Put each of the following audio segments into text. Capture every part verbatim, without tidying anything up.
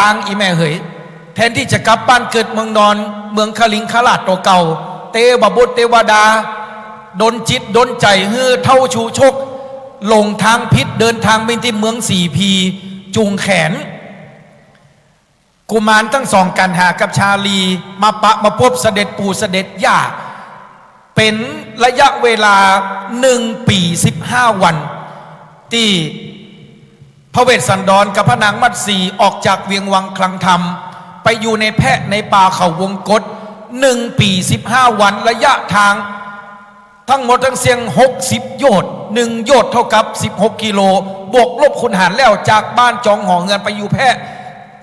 างอีแม่เหย แทนตี้จะกลับบ้านเกิดเมืองนอน เมืองคลิงคราชตั๋วเก่า เตวบุตรเตวดา ดลจิตดลใจ๋หื้อเท้าชูชก หลงตางผิด เดินตางไปตี้เมืองสี่พี จูงแขน กุมารตึงสองกัณหากับชาลี มาปะมาปบเสด็จปู่เสด็จย่า เป๋นระยะเวลาหนึ่งปี๋สิบห้าวัน ตี้พระเวสสันดรกับพระนางมัตสีออกจากเวียงวังคลังธรรม ไปอยู่ในแพะในป่าเขาวงกต หนึ่งปี๋สิบห้าวัน ระยะตาง ตึงหมดตึงเสี้ยงหกสิบโยชน์ หนึ่งโยชน์เต้ากับสิบหกกิโล บวกลบคูณหารแล้วจากบ้านจองหอเฮือนไปอยู่แพะ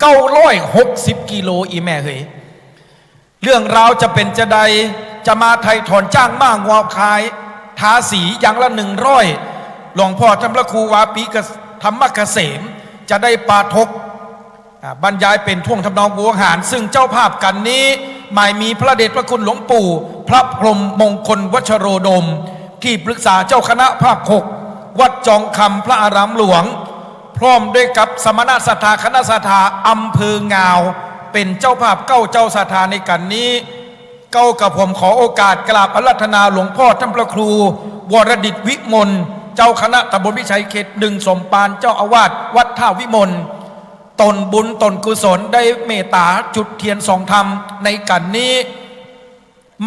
เก้าร้อยหกสิบกิโล อีแม่เหย เรื่องราวจะเป๋นจาใด จะมาไถ่ถอนจ๊างม้างัวควาย ทาสีอย่างละหนึ่งร้อย หลวงพ่อต้านพระครูวาปีกะ ธรรมเกษม จะได้ปาฐก อ่า บรรยายเป๋นท่วงทำนองโวหาร ซึ่งเจ้าภาพกัณฑ์นี้ หมายมีพระเดชพระคุณหลวงปู่ พระพรหมมงคลวัชโรดม ตี้ปรึกษาเจ้าคณะภาคหก วัดจองคำพระอารามหลวง พร้อมด้วยกับสมณศรัทธาคณะศรัทธาอำเภองาว เป๋นเจ้าภาพเกล้าเจ้าศรัทธาในกัณฑ์นี้ เกล้ากระผมขอโอกาสกราบอาราธนาหลวงพ่อต้านพระครู วรดิตวิมล เจ้าคณะตำบลพิชัยเขตหนึ่ง สมภารเจ้าอาวาสวัดท่าวิมล ต๋นบุญต๋นกุศลได้เมตต๋าจุดเตียนส่องธรรมในกัณฑ์นี้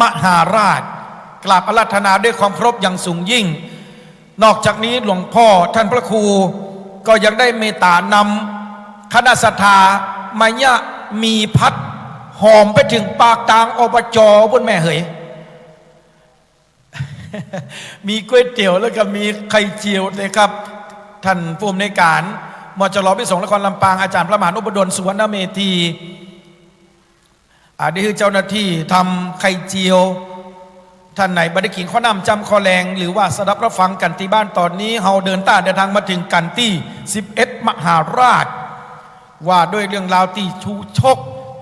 มหาราช กราบอาราธนาด้วยความเคารพอย่างสูงยิ่ง นอกจากนี้หลวงพ่อต้านพระครูก็ยังได้เมตต๋านำคณะศรัทธามาเยียะหมี่ผัด หอมไปเถิงปากตาง อบจ ปู๊นแม่เหย มีก๋วยเตี๋ยวแล้วก็มีไข่เจียวนะครับ ต้านผู้อำนวยก๋าน มจร พิสงฆ์นครลำปาง อาจ๋ารย์พระมหานุพดล สุวรรณเมธี อ่า ได้หื้อเจ้าหน้าตี้ทำไข่เจียว ต้านไหนบ่ได้กิ๋นข้าวหนามจ๋ำข้าวแลง หรือว่าสดับรับฟังกั๋นตี้บ้านต๋อนนี้ เฮาเดินต้าเดินตางมาเถิงกัณฑ์ตี้สิบเอ็ดมหาราช ว่าด้วยเรื่องราวตี้ชูชก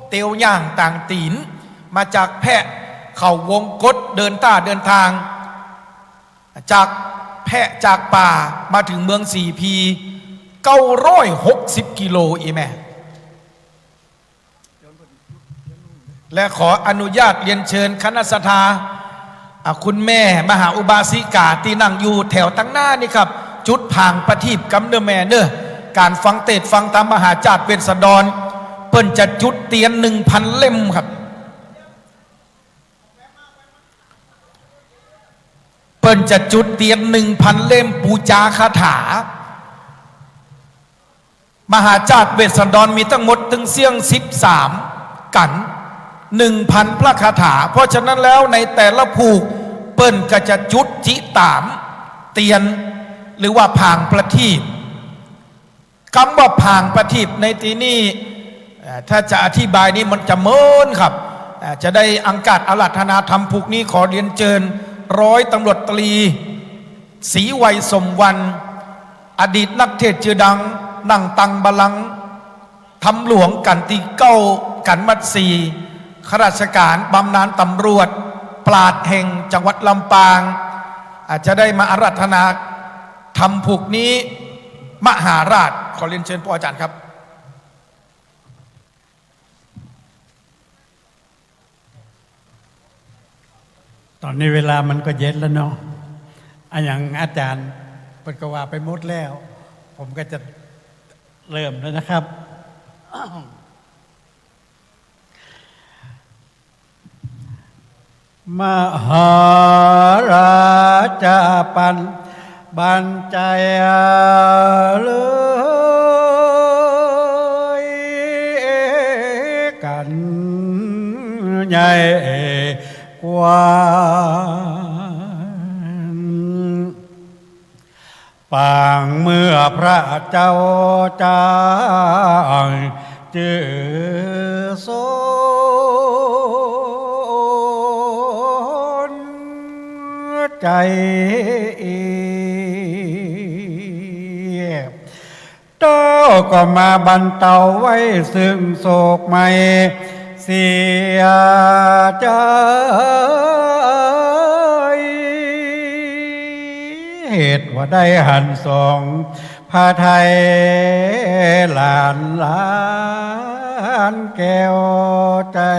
เตียวย่างตางตี๋น มาจากแพะเขาวงกต เดินต้าเดินตาง จากแพะจากป่ามาเถิงเมืองสี่พี เก้าร้อยหกสิบกิโล อีแม่ และขออนุญาตเรียนเชิญคณะศรัทธา อ่ะ คุณแม่มหาอุบาสิกาตี้นั่งอยู่แถวตังหน้านี่ครับ จุดผางประทีปกำเน่อแม่เน่อ ก๋านฟังเตสน์ฟังธรรมมหาจาติเวสสันดร เปิ้นจะจุดเตียนหนึ่งพันเล่มครับ เปิ้นจะจุดเตียนหนึ่งพันเล่ม ปู๋จาคาถา มหาจาติเวสสันดรมีตึงหมดตึงเสี้ยงสิบสามกัณฑ์ หนึ่งพันพระคาถา เพราะฉะนั้นแล้วในแต่ละผูกเปิ้นก็จะจุดจิต๋ามเตียน หรือว่าผางประทีป กำว่าผางประทีปในตี้นี้ เอ่อ ถ้าจะอธิบายนี้มันจะเมินครับ เอ่อ จะได้อังคาศอาราธนาธรรมผูกนี้ ขอเรียนเจิญร้อยตำรวจตรี ศรีไวยสมวรรณ อดีตนักเทศน์จื้อดัง นั่งตังบัลลังก์ธรรมหลวงกัณฑ์ตี้เก้า กัณฑ์มัตสี ข้าราชก๋านบำนาญตำรวจ ปราชญ์แห่งจังหวัดลำปาง อาจจะได้มาอาราธนาธรรมผูกนี้ มหาราช ขอเรียนเชิญป้ออาจ๋ารย์ครับ ต๋อนนี้เวลามันก็เย็นแล้วเนาะ อะหยังอาจ๋ารย์เปิ้นก็ว่าไปหมดแล้ว ผมก็จะเริ่มแล้วนะครับ มหาราชจะปันบันไจเลย กัณฑ์ใหญ่กว้าง ปางเมื่อพระเจ้าจางจื้อสนใจ เต้าก็มาบรรเตาไว้ซึ่งโศกไหม้เสียใจ เหตุว่าได้หันสองพระไทยหลานหลาย านแก้วใจ๋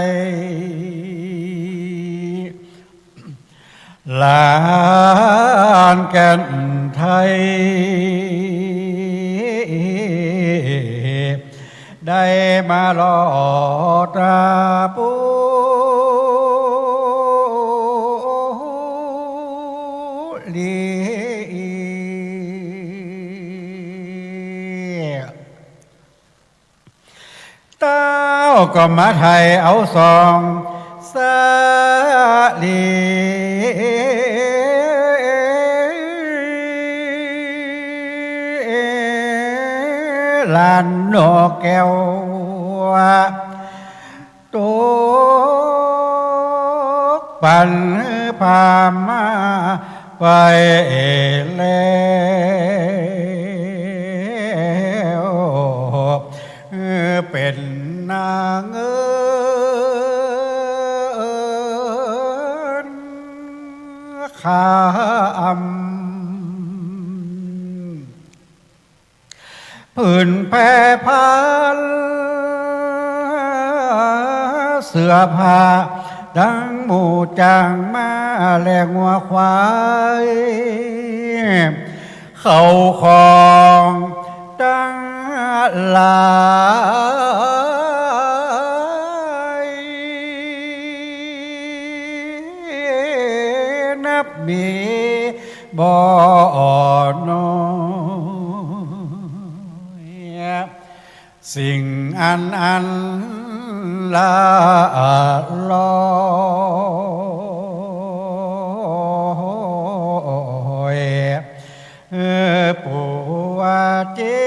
หลานแก่นไทย ได้มาหล่อตาปูลี เต้าก็มาไถ่เอาสองสาลี หลานนกแก้ว ตกปันพามาไปแล้ว เป๋นนางเงินคำ ผืนแพร่พัน เสื้อผ้าดังหมู่จ้างม้าและงัวควาย เข้าของตังหลาย นับมี บ่น้อย สิ่งอันอันละลอย เออ ปัวเจ็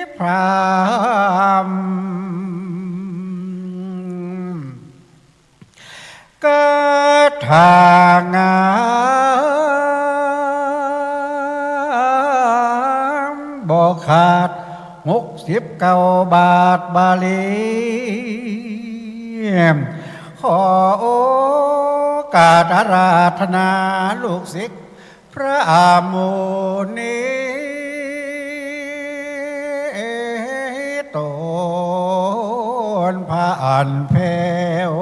บพราม กระถางามบ่ขาด หกสิบเก้าบาทบาลี ขอโอกาสอาราธนาลูกศิษย์ พระมุนี ตนพระอันแผ้ว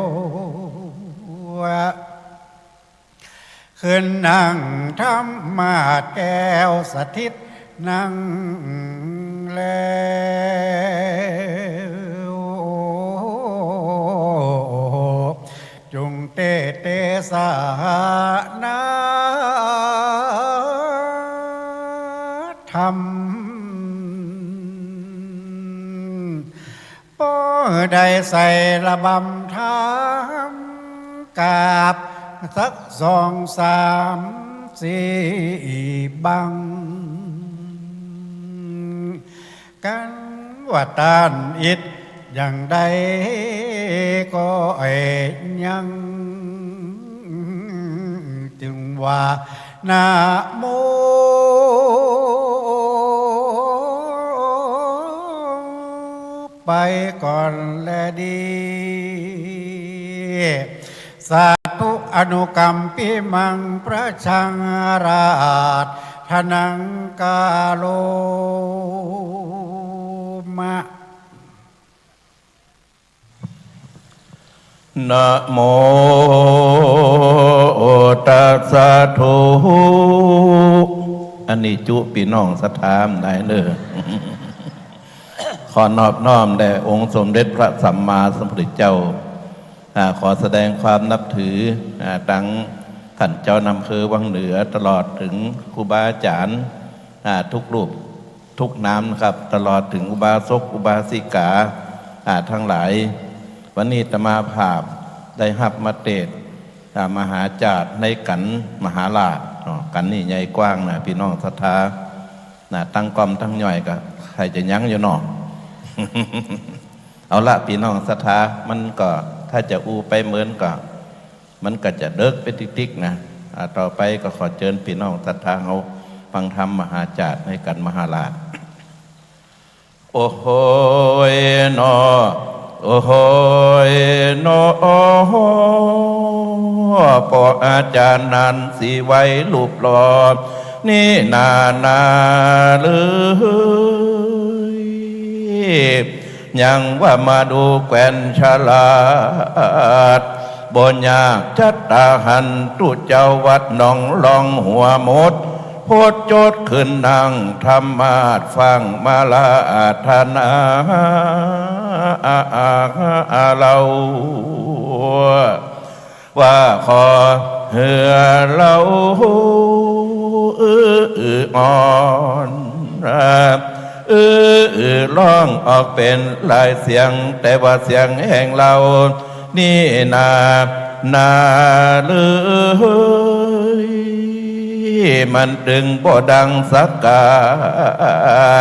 ขึ้นนั่งธรรมาสน์แก้วสถิตนั่งแล้ว จุ่งเตเตสหนาธรรม ป้อได้ใส่ระบำธรรม กราบสักสองสามสี่บั้ง กันว่าต้านอิดอย่างใดก็เอ่ยยัง จึงว่านะโมไปก่อนแลดี สาธุ อนุกัมปิมัง ประชังอาราธนัง กาโรมะ นะโมตัสสะ ธุ อันนี้จุปี้น้องศรัทธาได้เน่อ ขอนอบน้อมแด่องค์สมเด็จพระสัมมาสัมพุทธเจ้า อ่า ขอแสดงความนับถือ อ่า ตังต้านเจ้านำเภอวังเหนือ ตลอดเถิงครูบาอาจ๋ารย์ อ่า กู้รูปกู้นามนะครับ ตลอดเถิงอุบาสกอุบาสิกา อ่า ตังหลาย วันนี้อาตมาภาพได้ฮับมาเตสน์ อ่า มหาจาตุในขันมหาราชเนาะ ขันนี่ใหญ่กว้างนะ ปี้น้องศรัทธานะ ตังก้อมตังย่อยก็ใค่จะยั้งอยู่เนาะ เอาละ ปี้น้องศรัทธา มันก็ถ้าจะอู้ไปเมินก็ มันก็จะเดิ็กไปติ๊กๆ นะ อ่า ต่อไปก็ขอเจิญปี้น้องศรัทธาเฮาฟังธรรมมหาจาตุในขันมหาราช โอ้โหยเนาะ โอ้โหยเนาะ ป้ออาจ๋ารย์นั้นสิไหวรูปหล่อ นี่นานาหรือ ยังว่ามาดูแควนฉลาด บ่ยากจัดตาหัน ตุ๊เจ้าวัดหนองลองหัวหมด พดจดขึ้นนั่งธรรมาสน์ ฟั่งมาราธนาเฮา ว่าขอหื้อเฮาอื้ออ่อน อื้อร้องออกเป๋นหลายเสียง แต่ว่าเสียงแห่งเฮานี้นา นาเลย มันตึงบ่ดังสักกา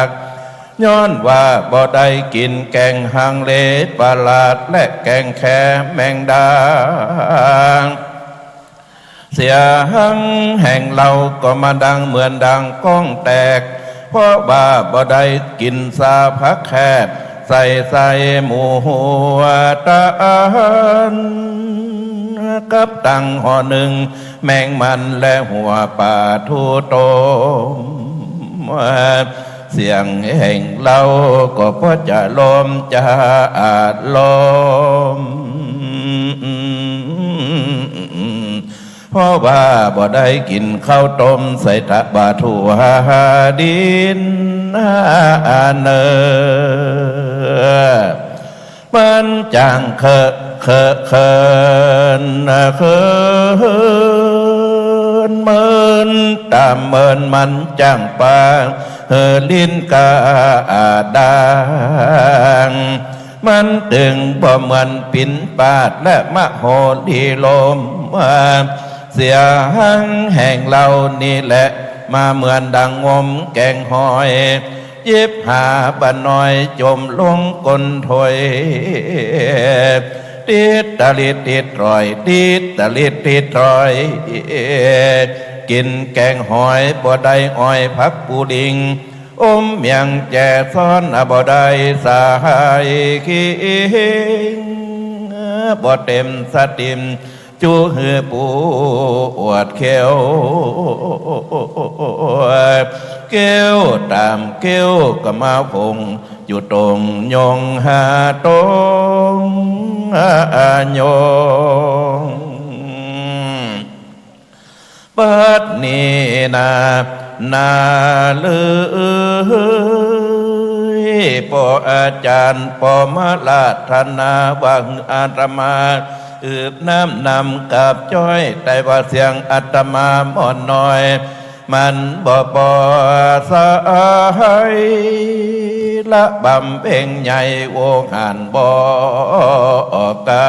ก ย้อนว่าบ่ได้กิ๋นแกงฮังเลปลาด และแกงแคแมงดา เสียงแห่งเฮาก็มาดังเหมือนดังก้องแตก เพราะว่าบ่ได้กิ๋นซาผักแคบ ใส่ใส่หมูหัวตัน กับตังห่อนึ่งแมงมันและหัวป๋าทู่ต้ม เสียงแห่งเฮาก็พอจะลมจะอาจลม เพราะว่าบ่ได้กิ๋นข้าวต้มใส่ตะบาถั่วดินเนอ มันจั่งเคินเคินเคินเคิน เมินต๋ามเมิน มันจั่งปาหื้อลิ้นกาดาง มันตึงบ่เหมือนปิณปาตและมโหรีโลม เสียงแห่งเฮานี้แหละ มาเหมือนดังงมแกงหอย หยิบหาบ่าน้อยจมลงก้นถ้วย ติ๊ดตะลิดติ๊ดตรอย ติ๊ดตะลิดติ๊ดตรอย กิ๋นแกงหอยบ่ได้อ้อยผักปูดิง อมเมียงแจซ้อนบ่ได้สาหายคิง บ่เต็มสติม จู้หื้อปูอวดเขี้ยว เขี้ยวต๋ามเขี้ยวก็มาผงอยู่ตรงยงหาตรงยง บัดนี้นา นาเลย ป้ออาจ๋ารย์ป้อมาราธนาว่าหื้ออาตมา อืบน้ำนำกราบจ้อย แต่ว่าเสียงอาตมาหม่อนน้อย มันบ่ปอสาย ละบำเพ็งใหญ่โวหารบ่กล้า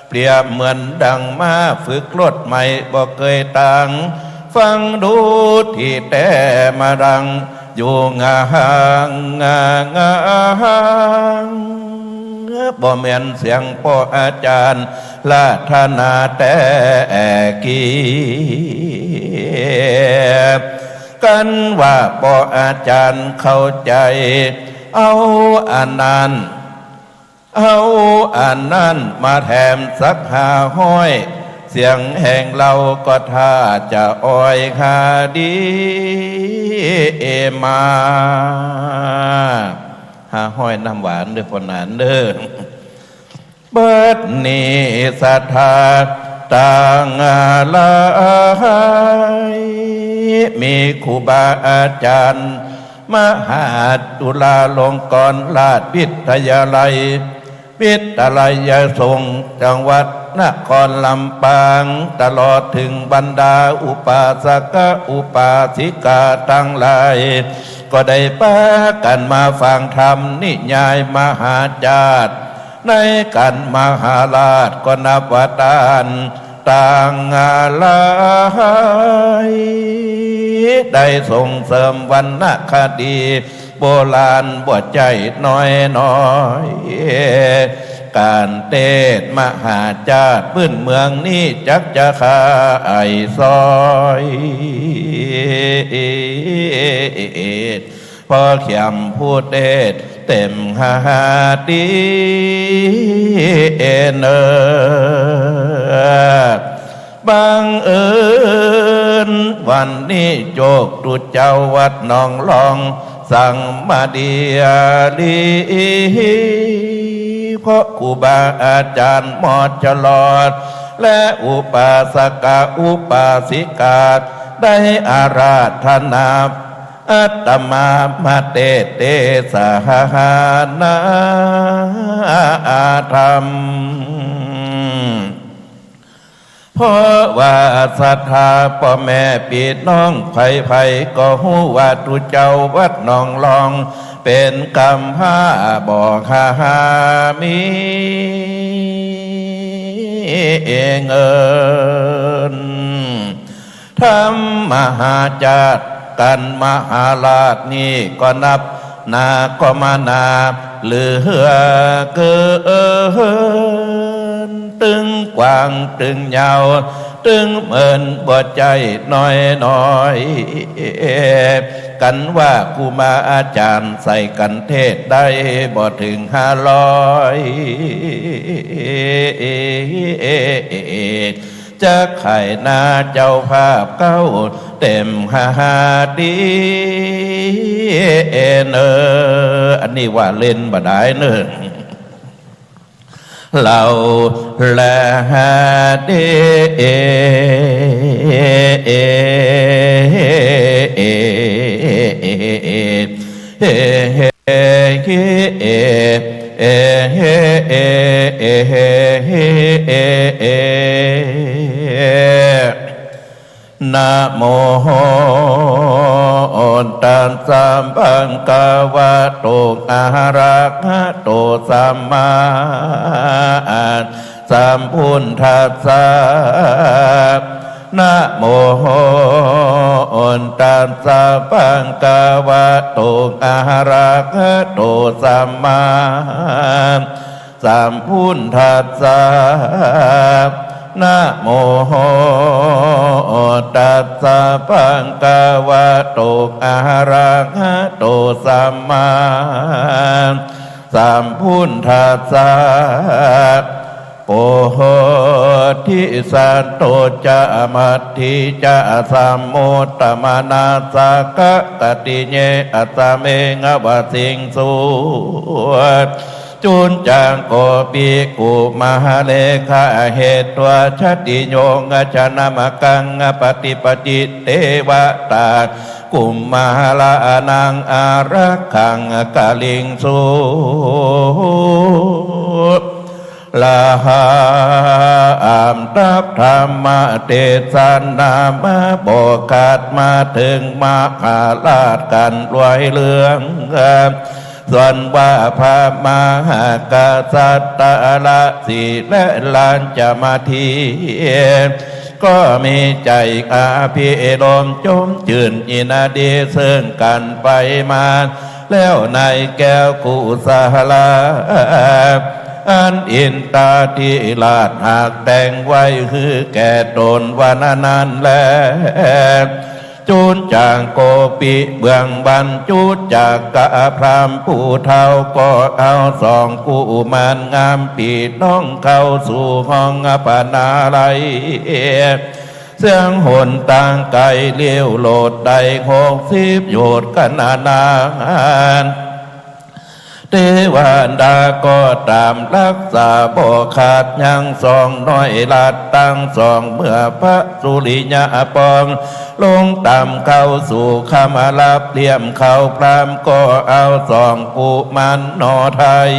เปรียบเหมือนดังม้าฝึกรถใหม่บ่เกยตาง ฟังดูตี้แต๊มาดังอยู่งางางาง บ่แม่นเสียงป้ออาจ๋ารย์ราธนาแต๊กี้ กันว่าป้ออาจ๋ารย์เข้าใจ๋ เอาอันนั้น เอาอันนั้นมาแถมสักห้าฮ้อย เสียงแห่งเฮาก็ถ้าจะอ้อยหาดีมา ห้าฮ้อยน้ำหวานเด้อป้อหนานเด้อ บัดนี้ศรัทธาตังหลาย มีครูบาอาจ๋ารย์ มหาจุฬาลงกรณราชวิทยาลัย วิทยาลัยยสงฆ์จังหวัดนครลำปาง ตลอดเถิงบรรดาอุปาสกะอุปาสิกาตังหลาย ก็ได้ปากั๋นมาฟังธรรมนิยายมหาจาตุ ในกั๋นมหาราชก็นับว่าต้านตังหลาย ได้ส่งเสริมวรรณคดีโบราณบ่ใจ้น้อยๆ ก๋านเตสน์มหาจาตุปื้นเมืองนี้จักจะขายซ้อย ป้อเขียมผู้เตสน์เต็มหาตี้เนอ บังเอิญวันนี้โจกตุ๊เจ้าวัดหนองลอง สังมาดีอาลี เพราะครูบาอาจารย์หมอจรอด และอุปาสกะอุปาสิกา ได้อาราธนา อาตมามาเตเตสหานาธรรม เพราะว่าศรัทธาป้อแม่ปี้น้องใผๆ ก็ฮู้ว่าตุ๊เจ้าวัดหนองลอง เป๋นกำพร้าบ่หามีเงิน ทำมหาชาติกั๋นมหาราชนี่ก็นับหนาก็มานาเหลือเกิน ตึงกว้างตึงยาว ตึงเมินบ่ใจ้น้อยๆ กั๋นว่าครูบาอาจารย์ใส่กั๋นเทศน์ได้บ่เถิงห้าร้อย จักไขหน้าเจ้าภาพเก๊าเต็มหาดีเอเนอ อันนี้ว่าเล่นบ่ดายเนอ เล่าแลหาดีเอ นะโมตัสสะภะคะวะโต อะระหะโต สัมมาสัมพุทธัสสะ นะโมตัสสะภะคะวะโต อะระหะโต สัมมาสัมพุทธัสสะ นะโมตัสสะภะคะวะโต อะระหะโต สัมมาสัมพุทธัสสะ โพธิสัตโตจะ มัตถิจะ สัมโมทะมนัสสะกะ กะติเย อัสเมง อวสิงสุ จุนจัง โกปิ กุมะเรขะ เหตวา ชะติโย อะชะนะมะกัง อปะติปะจิ เตวะตา กุมะเรขะนัง อารักขัง กะลิงสุ ลาหา อำดับธรรมเตสนามาบ่ขาด มาเถิงมหาราชกั๋นรวยเรื่อง ส่วนว่าพระมหากษัตริย์ตะละสีและราชมาถี ก็มีใจ๋อภิรมย์จมจื้นยินดีเซิ่งกั๋นไปมา แล้วในแก้วกุศลา อันอินทาธิราชหากแต่งไว้หื้อแก่ต๋นวันนั้นแล จุนจัง โกปิ เบื้องบรรจุจักกะพราหมณ์ผู้เฒ่า ก็เอาสองกุมารงามปี้น้องเข้าสู่ห้องอปนาลัย เสี้ยงหนตางไก๋เลี้ยวโลดได้หกสิบโยชน์ขนาดนั้น เตวดาก็ต๋ามฮักษาบ่ขาด ยังสองน้อยหลาดตังสอง เมื่อพระสุริยะปองลงต่ำเข้าสู่คมรลับเหลี่ยมเขา พราหมณ์ก็เอาสองกุมารหนอไทย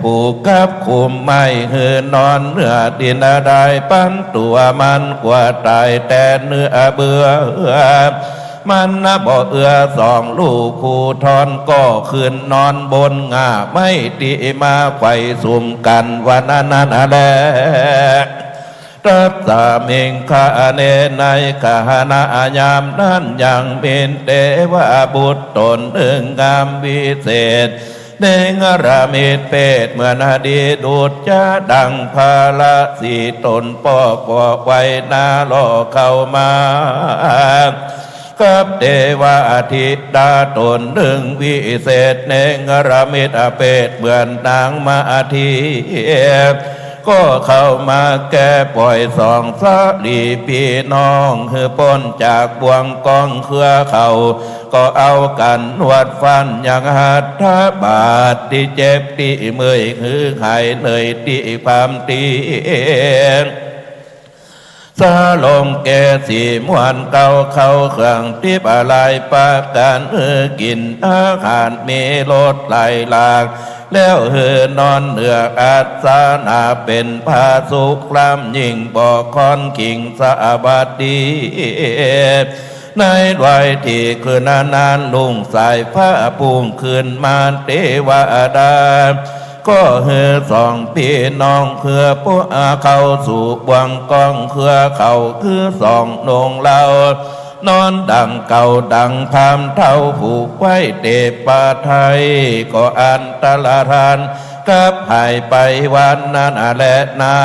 ผูกกับคุมไม้หื้อนอนเนื้อดิน ได้ปันตั๋วมันกั๋วต๋ายแต่เนื้อเบื่อ มันนะบ่เอือ สองลูกครูธรก็ขึ้นนอนบนง่าไม้ตี้มาไขว่สุมกั๋นวันนั้นแล ตัสสะมิงคะเน ในขณะยามนั้นยังเป๋นเตวบุตรต๋นนึ่งงามวิเศษ เนรมิตเพศเหมือนดี ดุจจะดังพระราศีต๋นปอกบ่ไว้หน้าล่อเข้ามา กับเตวาธิดาต๋นนึ่งวิเศษ เนรมิตเพศเหมือนนางมาที ก็เข้ามาแก้ป่อยสองสะหลีปี้น้อง หื้อป๊นจากบ่วงก๊องเครือเขา ก็เอากั๋นนวดฟันยังหัตถบาท ตี้เจ็บตี้เมื่อย หื้อหายเหนื่อยตี้ความเตียง สะลงแก่สีม่วนเกล้าเข้าเครื่องตี้ประหลายประก๋าน หื้อกิ๋นอาหารมีรสหลายหลาก แล้วหื้อนอนเหนืออัสสนะ เป๋นผาสุขล้ำยิ่ง บ่ค่อนขิงสวัสดี ในวันตี้คืนนั้นรุ่งสายฟ้าพุ่งขึ้นมา เตวดาก็หื้อสองปี้น้อง เพื่อพวกเข้าสู่บ่วงก๊องเครือเขา คือสองนงเล่า นอนดังเก่าดังพราหมณ์เฒ่าผูกไว้เตปะไทย ก็อันตรธานกลับหายไปวันนั้นแลนา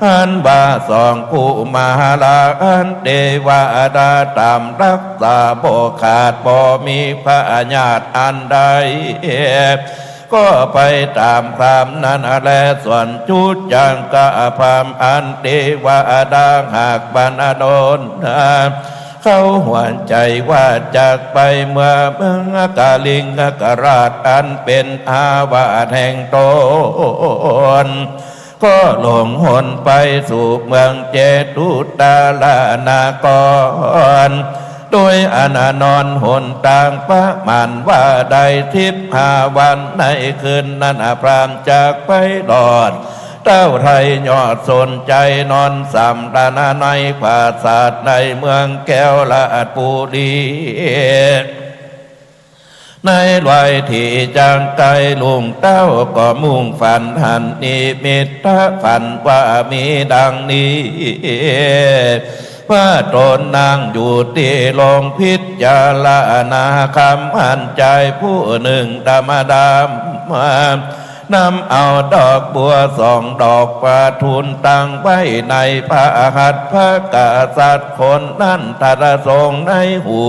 อันว่าสองกุมารอันเตวดาต๋ามฮักษาบ่ขาด บ่มีพยาธิอันใด ก็ไปต๋ามพราหมณ์นั้นแล ส่วนจุ๊จังกะพราหมณ์อันเตวดาหากบรรดล เข้าหัวใจ๋ว่าจักไปเมืองมคคลิงคราชอันเป๋นอาวาสแห่งต๋น ก็หลงหนไปสู่เมืองเจตุตรานคร โดยอันนอนหนตางประมาณว่าได้สิบห้าวัน ในคืนนั้นพราหมณ์จักไปรอด เต้าไทยยอดสนใจ๋นอนสำราญในปราสาทในเมืองแก้วราชบุรี ในวันตี้จักใก้รุ่งเต้าก็มุ่งฝันหันนิมิตฝันว่ามีดังนี้ ว่าต๋นนั่งอยู่ตี้โรงพิจารณาคำ หันจายผู้นึ่งดำดำ นำเอาดอกบัวสองดอกประทูลตั้งไว้ในพระหัตถ์พระกษัตริย์คนนั้น ตรัสทรงในหู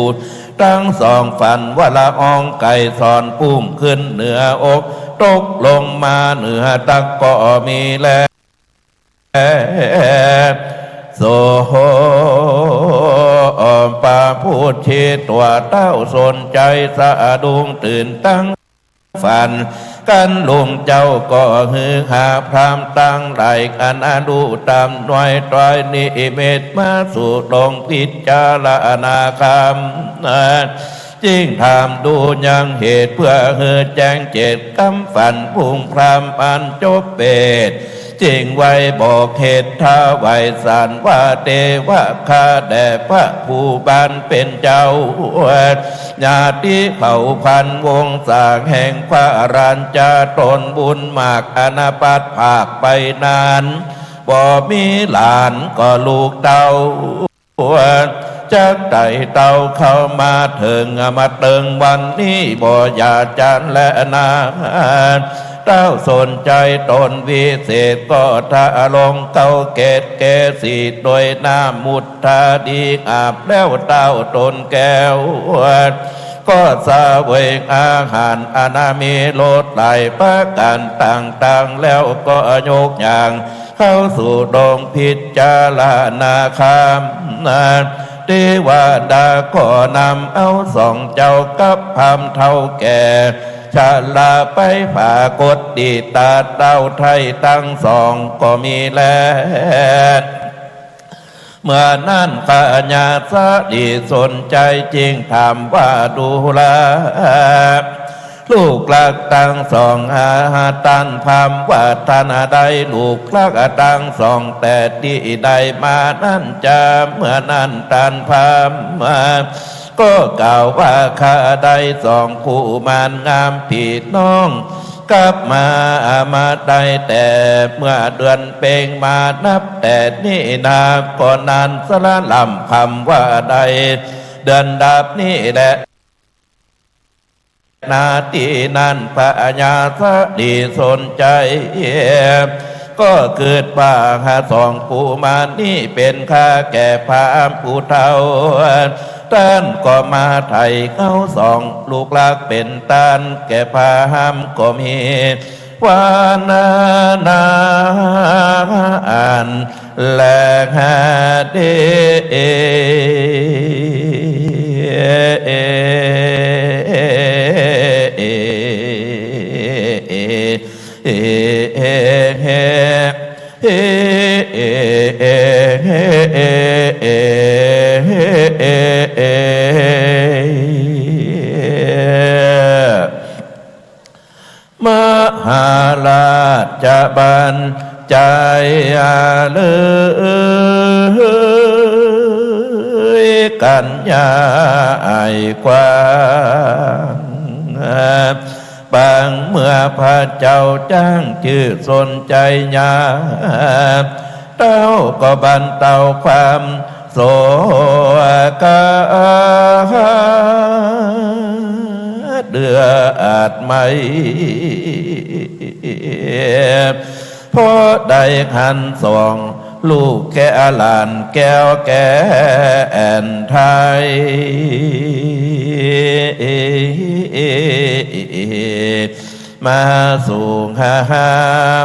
ตังสอง ฝันว่าละอองไกรสรพุ่งขึ้นเหนืออก ตกลงมาเหนือตักก็มีแล โส ปะพุทธิ ตั๋วเต้าสนใจ๋สะดุ้งตื่นตัง ฝัน กั๋นลุงเจ้าก็หื้อหาพราหมณ์ตังหลาย อันอนุตามนวยตอยนิมิตมาสู่โรงพิจารณาคำ จึงถามดูยังเหตุเพื่อหื้อแจ้งเจตกำฝัน ปุ้งพราหมณ์อันจบเปต จึงไหว้บอกเหตุถวายสารว่า เตวะ ข้าแด่พระผู้บานเป๋นเจ้า ญาติเผ่าพันธุ์วงศาแห่งพระราชา ต๋นบุญมากอันปัดพรากไปนาน บ่มีหลานก็ลูกเต้า จักไต่เต้าเข้ามาเถิง มาเถิงวันนี้บ่อย่าจันแลนา เต้าสนใจ๋ต๋นวิเศษก็ทรงเกล้าเกตเกสีโดยน้ำมุทธาดีอาบแล้วเต้าต๋นแก้ว ก็เสวยอาหารอันมีรสหลายประก๋านต่างๆ แล้วก็ยกย่าง เข้าสู่โรงพิจารณาคำ เตวดาก็นำเอาสองเจ้ากับพราหมณ์เฒ่าแก่ชราไปปรากฏตี้ต๋าเต้าไทยตังสองก็มีแล เมื่อนั้นพญาสะหลีสนใจ๋จึงถามว่า ดูรา ลูกรักตังสอง หาต้านพราหมณ์ว่าต้านได้ลูกรักตังสองแต่ตี้ใดมานั้นจา เมื่อนั้นต้านพราหมณ์ก็กล่าวว่า ข้าได้สองกุมารงามปี้น้อง กับมา มาได้แต่เมื่อเดือนเพ็ญมา นับแต่นี้นาก็นานสะละล่ำคำว่าได้เดือนดับนี้แล นาตี้นั้นพญาสะหลีสนใจ๋ ก็กึ๊ดว่า หาสองกุมารนี้เป๋นค่าแก่พราหมณ์ผู้เฒ่า ต้านก็มาไถ่เอาสองลูกรักเป๋นต้านแก่พราหมณ์ก็มี วานานาอันแลดี มหาราชจะบันจายาเลยกัญญาไอ้กว้าง ปางเมื่อพระเจ้าจ้างจื้อสนชัยยา เต้าก็บรรเทาความโศกา เดือดไหม เพราะได้หันสองลูกแก้วหลานแก้วแก่นไทย มาสู่หา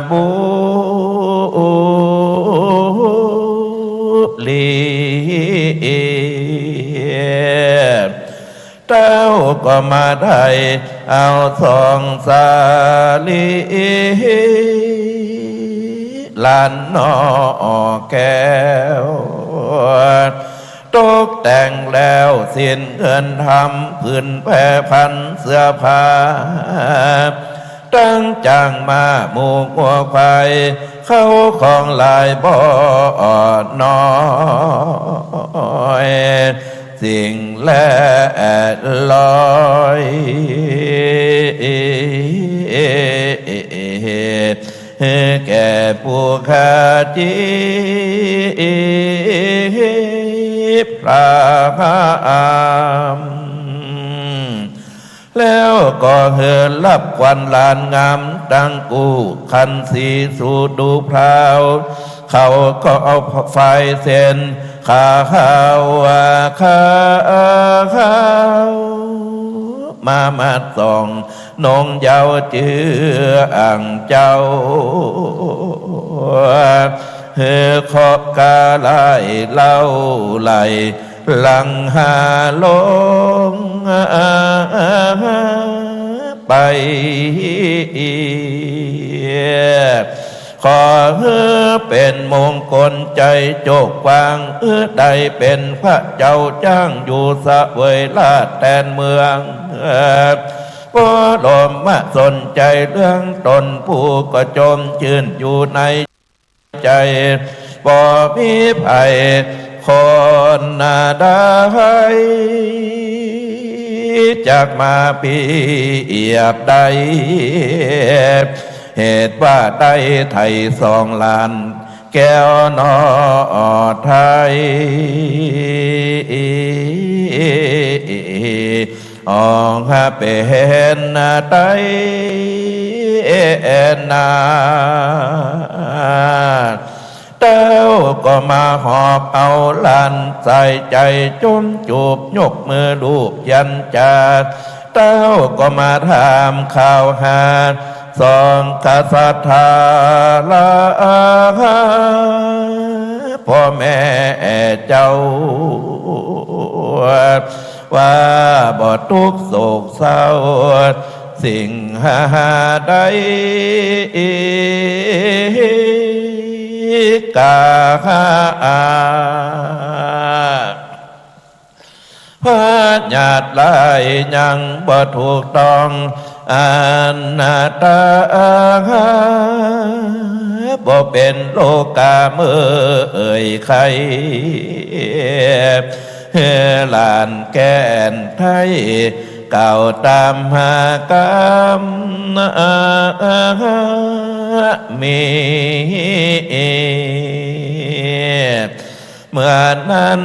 บุรี เต้าก็มาได้เอาสองสาลี หลานน้องแก้ว ตกแต่งแล้วสิ้นเงินทำผืนแพรพันเสื้อผ้า ตึงจ้างม้าหมูงัวควาย เข้าของหลายบ่น้อย สิ่งแลร้อย แก่ผู้ข้าจีบพราหมณ์ แล้วก็หื้อรับขวัญหลานงามตังกู้ คันสีสู่ดูพราว เขาก็เอาฝายเส้นขาว ขาว มามัดสองนงเยาว์จื้ออังเจ้า หื้อเคาะกาไล่เล่าไหล หลังหาลงไป ขอหื้อเป๋นมงคลใจ๋โจคกว้าง หื้อได้เป๋นพระเจ้าจ้างอยู่เสวยราชย์แตนเมือง บรมสนชัยเรื่องต๋นผู้ก็จมจื้นอยู่ใน ใจ๋ บ่มีใผคนใด จักมาเปียบได้ เหตุว่าได้ไถ่สองหลานแก้วหน่อไทย ออกเป๋นไตนา เต้าก็มาหอบเอาหลานสายใจ๋จุ้มจูบยกมือลูบยันจา เต้าก็มาถามข่าวหาสองกษัตริย์ทารา พ่อแม่เจ้า ว่าบ่ตุ๊กข์โศกเศร้าสิ่งใด กา พญาติหลายยังบ่ถูกต้อง อนาถา บ่เป๋นโลกาเมื่อยใคร่ หลานแก้นไทยกล่าวต๋ามหากรรมมี เมื่อนั้น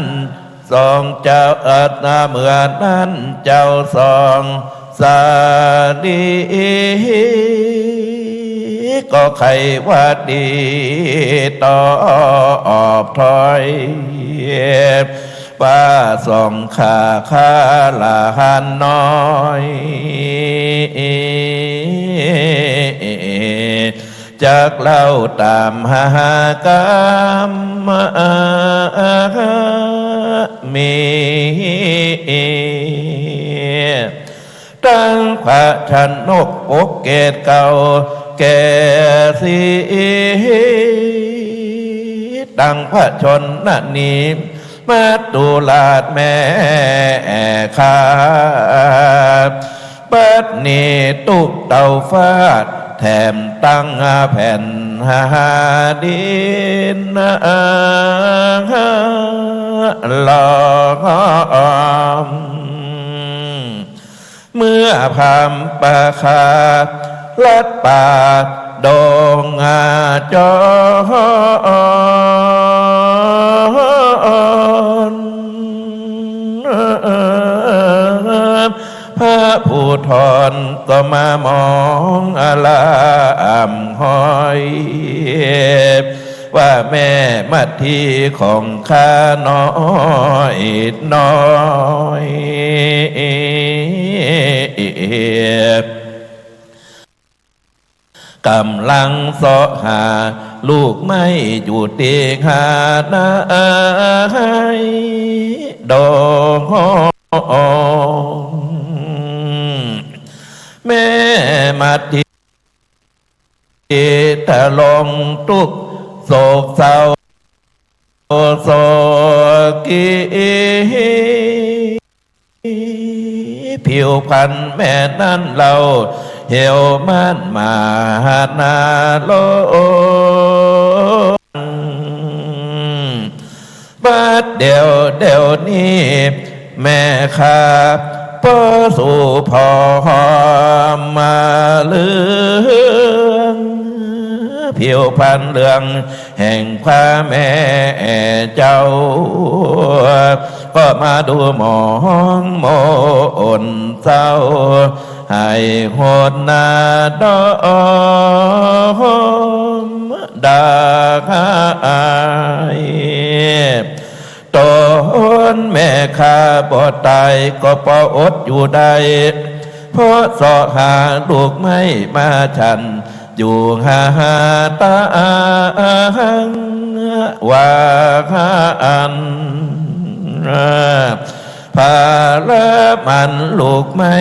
สองเจ้า เอ่อ เมื่อนั้นเจ้าสองสาลี ก็ใค่ว่าดีตอบถ้อย ว่าสองข้าข้าหลานน้อย จักเล่าต๋ามหากาพย์มี ตังพระชนกปกเกศเกล้าแก่สิทธิ์ ตังพระชนนีมัจจุราชแม่ข้า บัดนี้ตุ๊กเต้าฟ้าแถมตังแผ่นดินล้อม เมื่อพราหมณ์ประชารัฐป่าดงจร พระภูธรก็มามองอารามห้อย ว่าแม่มัทธีของข้าน้อยน้อย ก๋ำลังเซาะหาลูกไม้อยู่ตี้หาดงดง แม่มัทธี ทรงตุ๊กข์โศกเศร้าโศกี ผิวพรรณแม่นั้นเล่าเหี่ยวมันมาหานาโล บัดเดี๋ยวเดี๋ยวนี้แม่ข้าป้อสู่ผอมมาเหลือง ผิวพรรณเหลืองแห่งพระแม่เจ้า ก็มาดูหมองหม่นเศร้า ให้หดหน้าดอมดาย ต๋นแม่ข้าบ่ต๋ายก็ปออดอยู่ได้ เพราะเซาะหาลูกไม้มาฉันอยู่หาตาง ว่าอั้น ผาละมันลูกไม้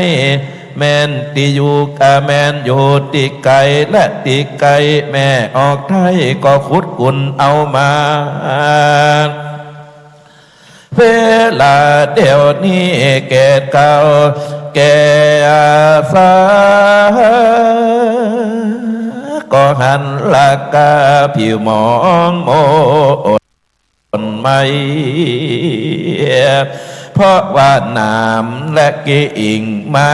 แม่นตี้อยู่ อ่า แม่นอยู่ตี้ไก๋ และตี้ใก้แม่ออกไท้ก็ขุดกุ๋นเอามา เวลาเดี๋ยวนี้แก่เก่าแก่สา ก็หันละกาผิวหมองหม่น ต้นไม้ เพราะว่าหนามและกิ่งไม้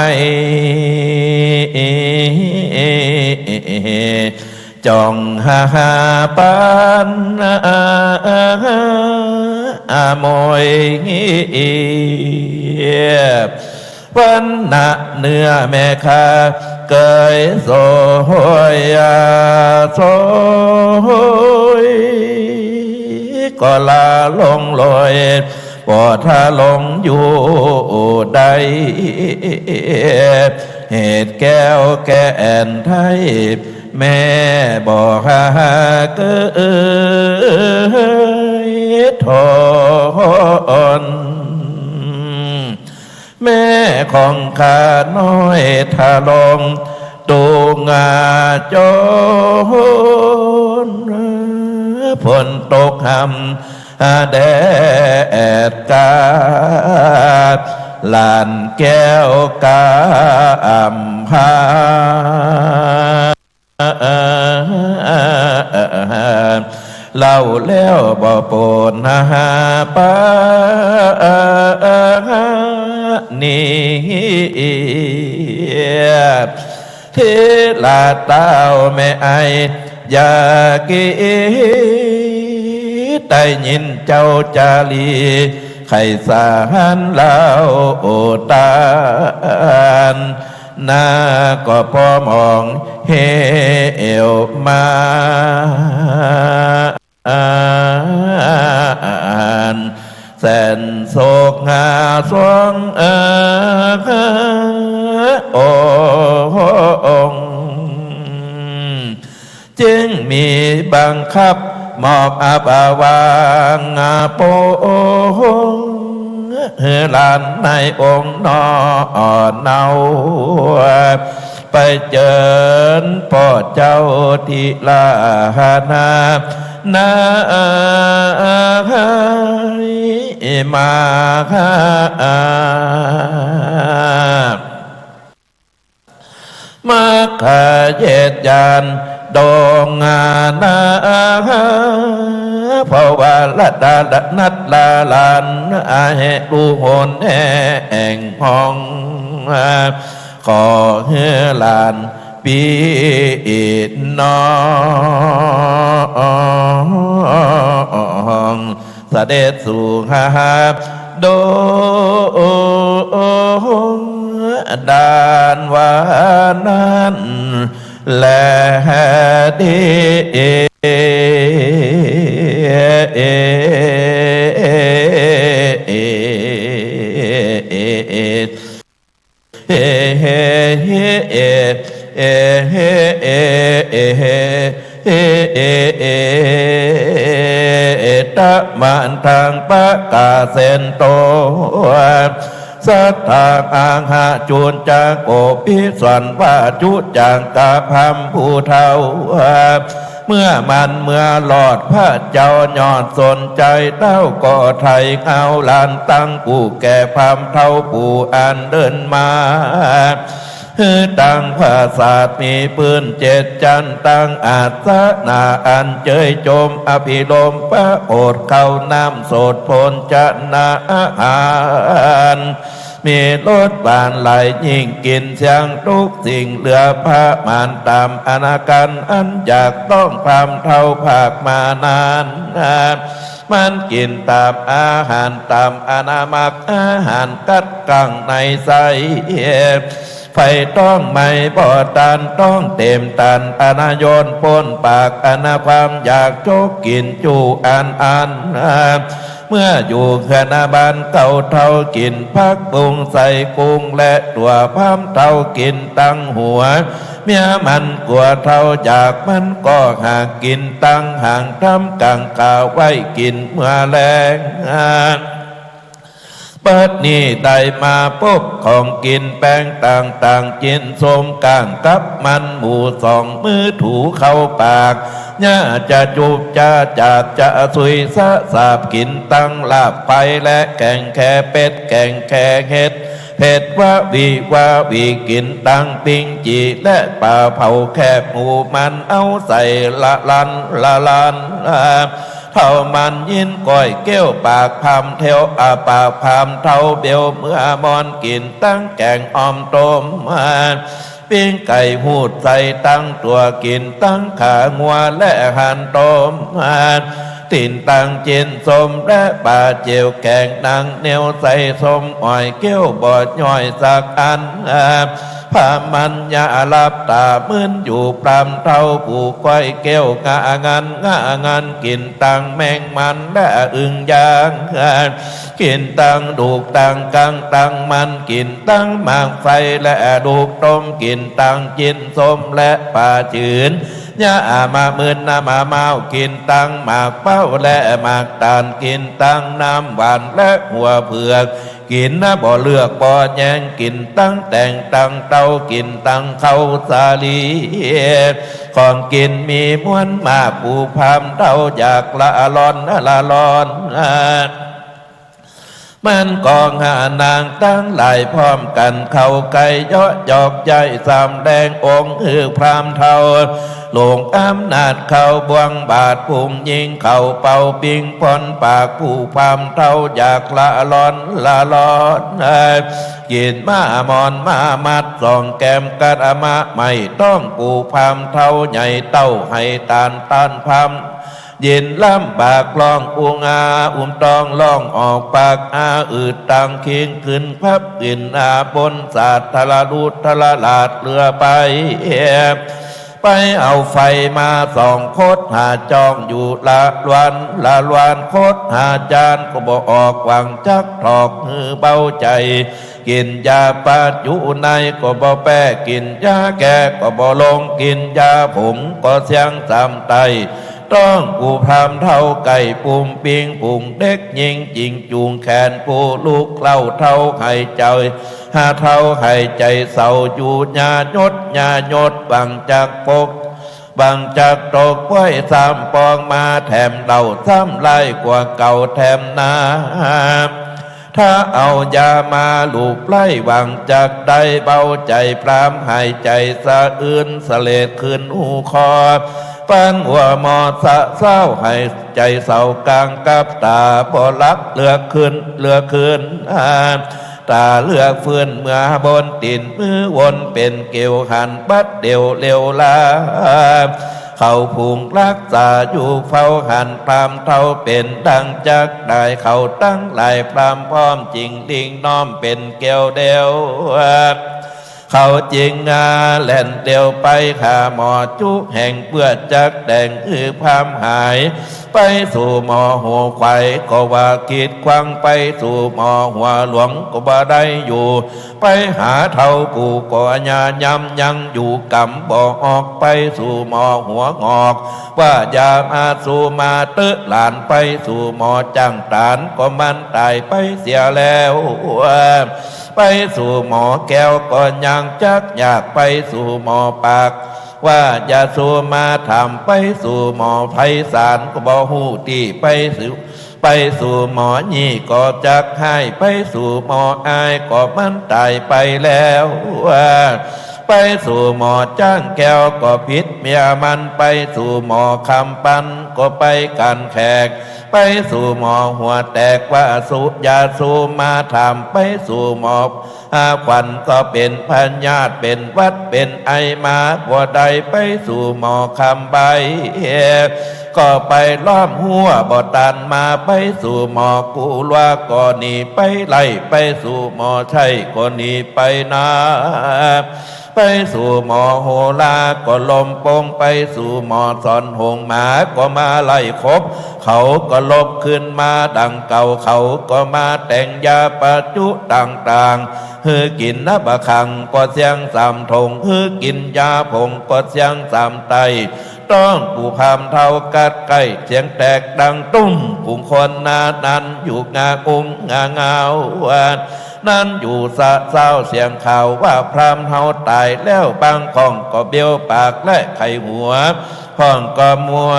จ่องหาปานอมวย วรรณะเนื้อแม่ข้าเกยโสยโสย ก็ลาลงโลย ปอดทะลงอยู่ได้ เหตุแก้วแก่นไท้ แม่บ่หาเกยทน แม่ของข้าน้อยทะลงตุงาจน ฝนตกหำแดดกา หลานแก้วกำพร้า เล่าแล้วบ่ปนหาปานี เถระเต้าแม่ไออย่ากีด ได้ยินเจ้าจารี ไขสารเล่าตานนา ก็ปอมองเหวมา แสนโศกหาสวงองค์ จึง มีบังคับมอบอาบาวางปง หื้อหลานในองค์น้อเนา ไปเจิญป้อเจ้าทีละนา นา มา มัคคเยสญาณดงนา เพราะว่าละดาละนัดลาหลาน อาเหตุลูกหนแห่งห้อง ขอหื้อหลานปี้น้อง เสด็จสู่หาดงดานว่านั้นแลดี เอ เอ เอ เอ เอ เอ เอ เอ เอ เอ เอ เอ เอ เอ เอ เอ เอ ตะมันตังปะกาเสนโต สัตถาอาหะจุนจังโกปิสวนว่าจุจังกะพรรมผู้เฒ่า เมื่อมันเมื่อรอดพระเจ้ายอดสนใจเต้าก็ไถ่เอาหลานตังผู้แก่พรรมเฒ่าผู้อันเดินมา หื้อตังผาสาทมีปื้นเจ็ดจั้นตังอาสนะอันเจยจมอภิรมย์พระโอษฐ์เข้าน้ำโสดโผนจะนาอาหาร มีรสหวานหลายยิ่งกิ๋นเสี้ยงทุกสิ่งเหลือประมาณต๋ามอาการอันอยากต้องพรรมเฒ่าภาคมานาน มันกิ๋นต๋ามอาหารต๋ามอนามัคอาหารกัดกั๋งในไส้ ไฟต้องไหม้บ่ตันต้องเต็มตันอนาโยนป๊นปากอนาความอยากจกกิ๋นจูอันอัน เมื่ออยู่เฮือนบ้านเก่าเฒ่ากิ๋นผักบุ้งใส่กุ้งและตั๋วพรรมเฒ่ากิ๋นตังหัว เมียมันกั๋วเฒ่าอยากมันก็หากกิ๋นตังหางทำกั๋งขาไว้กิ๋นเมื่อแลง บัดนี้ได้มาปบของกิ๋นแปงต่างๆ จิ๊นส้มก้างกับมันหมูสองมื้อถูเข้าปาก ย่าจะจุบจะจาบจะสุยสะสาบกิ๋นตังลาบไปและแก๋งแคเป็ดแก๋งแคเห็ด เผ็ดวะหวีวะหวีกิ๋นตังปิ้งจี่และป๋าเผาแคบหมูมันเอาใส่ละลันละลัน เฒ่ามันยินก้อยเกี้ยวปากพรรมเฒ่าอาปากพรรมเฒ่าเบลเมื่อมอนกิ๋นตังแก๋งอ่อมต้ม ปิ้งไก่หูดใส่ตังตั๋วกิ๋นตังขางัวและหันต้ม กิ๋นตังจิ๊นส้มและป๋าเจียวแก๋งหนังเหนียวใส่ส้มอ้อยเกี้ยวบ่ย่อยสักอัน พรรมมันยาหลับต๋ามึนอยู่พรรมเฒ่าผู้ก้อยเกี้ยวงะงันงะงันกิ๋นตังแมงมันและอึ่งย่าง กิ๋นตังดูกตังกังตังมันกิ๋นตังหมากไฟและดูกต้มกิ๋นตังจิ๊นส้มและป๋าจื๋น ยาอามามึนน้ำมาเมากิ๋นตังหมากเป้าและหมากตาลกิ๋นตังน้ำหวานและหัวเผือก กิ๋นนะบ่เลือกบ่แยงกิ๋นตังแตงตังเต้ากิ๋นตังข้าวสาลี ของกิ๋นมีมวลมากผู้พรรมเฒ่าอยากละร้อนละร้อน มันก็หานางตังหลายพร้อมกั๋นเข้าใก้เยาะยอกใย้สำแดงองค์หื้อพรรมเฒ่า หลวงอำนาจเข้าบ่วงบาตรผู้ญิงเข้าเป่าปิ้งป๊นปากผู้พรรมเฒ่าอยากละร้อนละร้อน กิ๋นมามอนมามัดสองแก้มกัดอมะไม่ต้องผู้พรรมเฒ่าใหญ่เต้าให้ตานต้านพรรม ยินลำบากร้องอุงอา อุ้มต้องร้องออกปากอาอืดตังคิงขึ้นพับกิ๋นอาบนสาดทะละลุดทะละลาดเหลือไป ไปเอาไฟมาส่องคดหาจ้องอยู่ละลวันละลวันคดหาจานก็บ่ออกหวังจักถอกหื้อเบาใจ๋ กิ๋นยาปาดอยู่ในก็บ่แป๊ กิ๋นยาแก้ก็บ่ลง กิ๋นยาผงก็เสี้ยงสามไต้ ต้องผู้พราหมณ์เฒ่าไก่ปุมปิง ฝูงเด็กญิงจิงจุงแขน ผู้ลุกเฒ่าเฒ่าหายใจ๋ หาเฒ่าหายใจ๋เศร้าอยู่ อย่าหยุด อย่าหยุด หวังจักปก หวังจักตก ป้อยซ้ำปองมาแถมเล่า ซ้ำร้ายกว่าเก่าแถมนา ถ้าเอายามาลูบไล้ หวังจักได้เบาใจ๋ พราหมณ์หายใจ๋สะอื้น เสลดขึ้นหูคอ ปานหัวหมอสะเซ้า หายใจ๋เศร้ากลางกับต๋า บ่หลับเลือกคืน เลือกคืน ต๋าเลือกฟื้นเมื่อบนตี๋น มือวนเป๋นเกลียวหัน บัดเดี่ยวเหลียวลา เขาฝูงรักษาอยู่เฝ้าหัน พราหมณ์เฒ่าเป๋นดังจักต๋าย เขาตังหลายพราหมณ์พร้อมจิงลิ่งน้อมเป๋นเกลียวเดียว เขาจิงงาแล่นเตียวไปหาหมอจุแห่ง เปื้อจักแต่งหื้อพราหมณ์หาย ไปสู่หมอหัวไขว่ก็ว่ากีดขวาง ไปสู่หมอหัวหลวงก็บ่ได้อยู่ ไปหาเฒ่าปู่ก็อย่าย้ำยังอยู่ กำบ่ออก ไปสู่หมอหัวงอก ว่าอย่ามาสู่มาเต๊อะหลาน ไปสู่หมอจ้างตานก็มันต๋ายไปเสียแล้ว ไปสู่หมอแก้วก็ยังจักอยาก ไปสู่หมอปาก ว่าอย่าสู่มาถาม ไปสู่หมอไพศาลก็บ่ฮู้ตี้ ไปสู่ ไปสู่หมอยี่ก็จักฮ้าย ไปสู่หมออายก็มันต๋ายไปแล้ว ไปสู่หมอจ้างแก้วก็ผิดเมียมัน ไปสู่หมอคำปันก็ไปก๋านแขก ไปสู่หมอหัวแตก ว่าสู่ อย่าสู่มาถาม ไปสู่หมอ อาขวัญก็เป๋นพยาธิ เป๋นหวัด เป๋นไอมาบ่ได้ ไปสู่หมอคำใบ ก็ไปล้อมหัวบ่ตันมา ไปสู่หมอกุลวาก็หนีไปไล่ ไปสู่หมอชัยก็หนีไปนา ไปสู่หมอโหราก็ล้มปง ไปสู่หมอสอนหงหมาก็มาไล่ขบ เขาก็ลบคืนมาดังเก่า เขาก็มาแต่งยาปาจุต่างๆ หื้อกิ๋นนะบะคังก็เสี้ยงสามถง หื้อกิ๋นยาผงก็เสี้ยงสามไต้ ต้องผู้พราหมณ์เฒ่ากัดใก้ เสียงแตกดังตุ้ม ฝูงคนนานั้นอยู่งาอุ้งงางาว นั้นอยู่สะเซ้าเสียงข่าวว่าพราหมณ์เฮาต๋ายแล้ว บางพ่องก็เบี้ยวปากและไขหัว พ่องก็มัว